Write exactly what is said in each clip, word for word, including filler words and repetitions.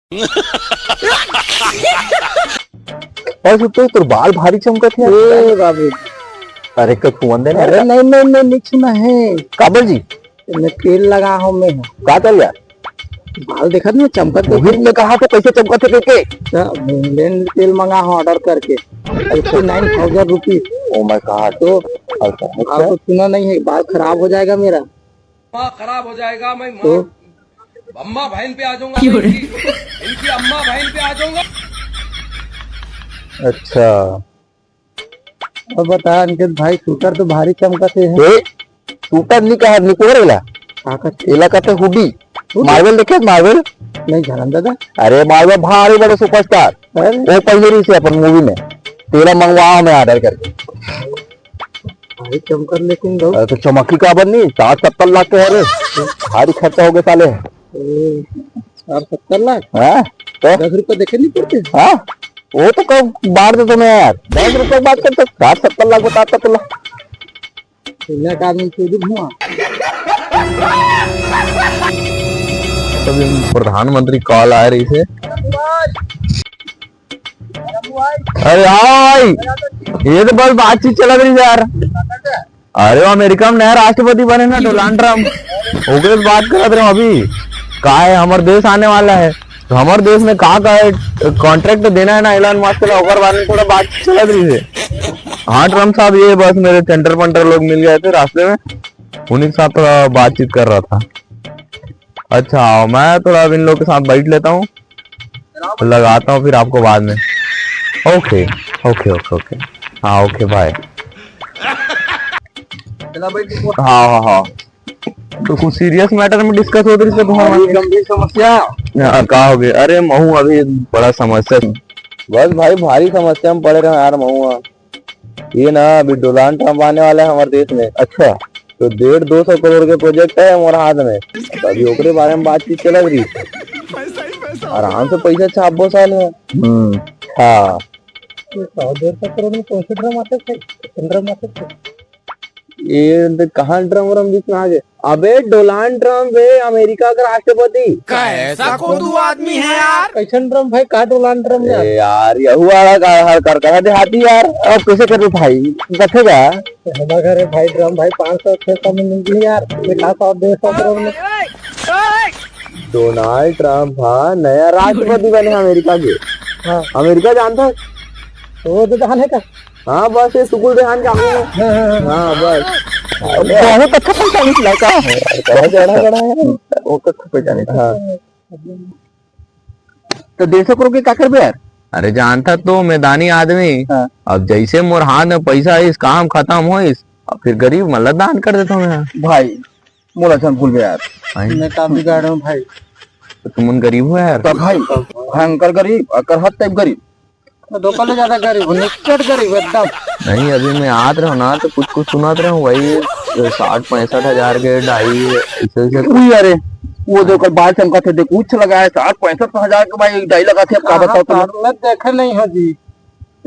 अउ सुतो, तोर बाल भारी चमकत हे। ए बाबू। अरे, का कुआं दे ना अरे, नहीं, नहीं, नहीं, नहीं, कुछ नहीं। काबर जी? मैं तेल लगा हूँ मैं। का तेल यार? बाल देखत नहीं, चमकत वो भी मैं कहा तो कैसे चमकत हे के? तो इंग्लैंड तेल मंगा हूँ order करके। Eighty nine thousand rupees। Oh my God। तो अच्छा, अच्छा। आपको सुना नहीं है, बाल खराब हो जाएगा मेरा। माँ खराब हो जाएगा, मैं तो? माँ अम्मा बहन पे आ जाऊंगा, मैं इनकी, इनकी अम्मा बहन पे आ जाऊंगा। अच्छा। अब बता अंकित भाई, सूटर तो भारी चमकत हे। ए, सूटर नहीं कहा, निकोर वाला। का कहत हे? एला कहत हे hoodie। Hoodie? Marvel देखे, Marvel? नहीं जानन दादा। अरे Marvel भारी बड़े superstar। अरे। वो पहने रहिसे अपन movie में। तेला मंगवा हूँ मैं order करके। भारी चमकत लेकिन गौ। अरे तो चमकी काबर नहीं, साठ सत्तर लाख के हे रे। भारी खर्चा हो गया साले। ए, साठ सत्तर लाख? हाँ, तो? दस रुपये देखे नहीं पड़ते? हाँ, वो तो कब बांट देता मैं यार, दस रुपये बात करता, साठ सत्तर लाख बताता तुला। इतना का आदमी चोरी धुआं। तभी प्रधानमंत्री call आए रहिसे। अरे हाँ भाई, ये तो बस बातचीत चलत रहिस यार। अरे, वो अमेरिका में नया राष्ट्रपति बने ना, डोनाल्ड ट्रंप, ओकरे से बात करत रहे अभी। का है, हमर देश आने वाला है, तो हमर देश में का का है, contract देना है ना एलन मस्क ला, ओकर बारे में थोड़ा बात चलत रहिसे। हाँ ट्रंप साहब, ये बस मेरे चंटर पंटर लोग मिल गए थे रास्ते में, उन्हीं के साथ थोड़ा बातचीत कर रहा था। अच्छा, मैं थोड़ा अब इन लोग के साथ बैठ लेता हूँ, लगाता हूँ फिर आपको बाद में। OK, OK, OK, OK। हाँ, OK, bye। हाँ, हाँ, हाँ। तो कुछ serious matter में discuss होत रहिस तुम्हारा? भारी गंभीर समस्या। हाँ, का हो गया? अरे, महूँ अभी बड़ा समस्या। बस भाई, भारी समस्या में पड़े रहे यार, महूँ। ये ना, अभी डोनाल्ड ट्रंप आने वाला है हमारे देश में। अच्छा। तो डेढ़ दो सौ करोड़ के project है हमारे हाथ में, तो अभी ओकरे बारे में बातचीत चलत रहिस। आराम से पैसा छापबो साले। हम्म। हाँ। ये सौ डेढ़ सौ करोड़ में कौन से ड्रम आते थे? कितने ड्रम आते थे? ये तो कहाँ ड्रम व्रम बीच में आ गए? अबे डोनाल्ड ट्रंप है अमेरिका का राष्ट्रपति। कैसा कोदू आदमी है यार। कैसन ड्रम भाई, का डोनाल्ड ट्रंप यार? ए यार, यहू वाला का हर कर करा देहाती यार। अब कैसे करबे भाई? कथे का? हमारे घरे भाई ड्रम भाई पाँच सौ छह सौ में मिल गई यार। ये का सौ डेढ़ सौ करोड़ में? डोनाल्ड ट्रंप हा नया राष्ट्रपति बने अमेरिका के। हाँ। अमेरिका जानता है? वो तो जाने का। हाँ, बस ये सुकुल देहान के आगे में। हाँ, हाँ, हाँ। हाँ, बस। बहुत अच्छा पैसा निकला का? बहुत ज्यादा बड़ा है। वो तो अच्छा पैसा निकला। हाँ। तो डेढ़ सौ करोड़ के का करबे यार? अरे जानता तो मैदानी आदमी। हाँ। अब जैसे मोर हाथ में पैसा आइस, काम खत्म होइस, अब फिर गरीब मन ला दान कर देता हूँ मैं। भाई, मोला झन भूलबे यार। भाई। मैं काम बिगाड़ रहा हूँ भाई। तो तुमन गरीब हो यार। तो भाई, भयंकर गरीब, अकर हद type गरीब। तो धोखा ले ज्यादा गरीब हो, निकट गरीब एकदम। नहीं, अभी मैं आत रहा ना, तो कुछ कुछ सुनात रहा हूँ, वही साठ पैंसठ हजार के डाई, ऐसे ऐसे। उई अरे, वो जो कल बाल चमका थे, देख, उच्च लगा है, साठ पैंसठ हजार के भाई, डाई लगा थे, अब का हाँ, बताओ तुम? हाँ, मैं देखे नहीं हो जी।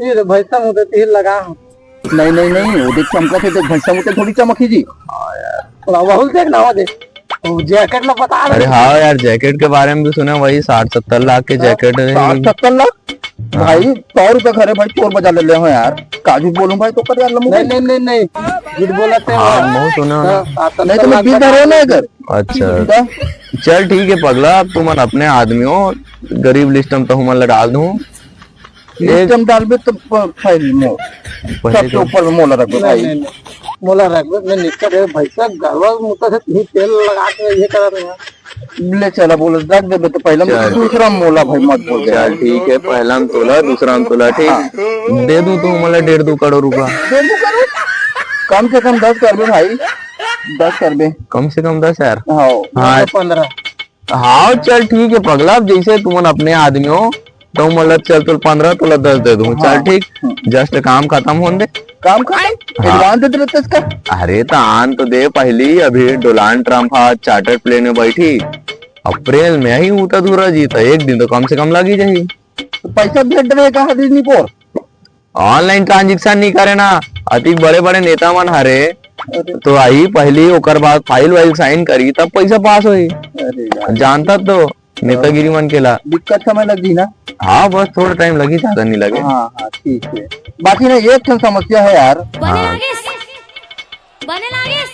ये तो भैंसा मुझे तीर लगा हूँ। नहीं, नहीं, नहीं, वो देख चमका थे, देख भैंसा मुझे थोड़ी चमकी जी। हाँ यार। थोड़ा बहुत देखना हो दे। वो जैकेट ला बता अरे रहे हाँ यार, जैकेट के बारे में भी सुना, वही साठ सत्तर लाख के हाँ, जैकेट है। साठ सत्तर लाख? हाँ। भाई, सौ रुपए घरे भाई चोर बजा ले ले हो यार। काजू बोलूं भाई तो कर यार लमू नहीं, भाई। नहीं, नहीं, नहीं। झूठ बोलत है हाँ, वो। मैं सुना ना। हाँ, साठ सत्तर नहीं तो मैं लाख बिल बता धरो ना रहे। अगर। अच्छा। तो? चल ठीक है पगला, अब तुमन अपने आदमी हो, गरीब लिस्ट में तो हमन ला डाल दूं। लिस्ट में डालबे तो प-, फाइल में। पहले सबसे तो ऊपर में मोला रखबे नहीं, भाई। नहीं, नहीं। मोला रखबे, मैं निकल रहे भाई साहब, गड़बड़ मुद्दा से तुम तेल लगा के ये करा रहे हैं। ले चला बोले, रख देबे तो पहला में चल। दूसरा मोला भाई मत बोल दे। चल ठीक है, पहला में तोला, दूसरा में तोला, ठीक। हाँ। दे दूं तो मोला डेढ़ दो करोड़ रुपया। डेढ़ दो करोड़? कम से कम दस करबे भाई, दस करबे। कम से कम दस यार। हाँ। हाँ। पन्द्रह। हाँ, चल ठीक है पगला, अब जैसे तुमन अपने आदमी हो, तो मतलब चल, तोला पन्द्रह, तोला दस दे दूं। चल हाँ। ठीक, हम्म। Just काम खत्म होने दे। काम खत्म? हाँ। Advance दे देते इसका। अरे तो आन तो दे पहली, अभी डोनाल्ड ट्रंप हा चार्टर्ड प्लेन में बैठी, अप्रैल में ही उता धुरा जी, तो एक दिन तो कम से कम लगी जाही। तो पैसा भेज देवे कहा डिज्नी पोर। Online transaction नहीं करे ना, अतिक बड़े बड़े नेता मन हरे, अरे। तो आई पहली, ओकर बाद फाइल वाइल साइन करी, तब पैसा पास होई। अरे यार। जानता तो। नेतागिरी मन के ला। दिक्कत समय लग जी ना। हाँ, बस थोड़ा टाइम लगी, ज्यादा नहीं लगे। हाँ हाँ, ठीक है। बाकी ना, एक ठन समस्या है यार। बने हाँ। लागेस, बने लागेस।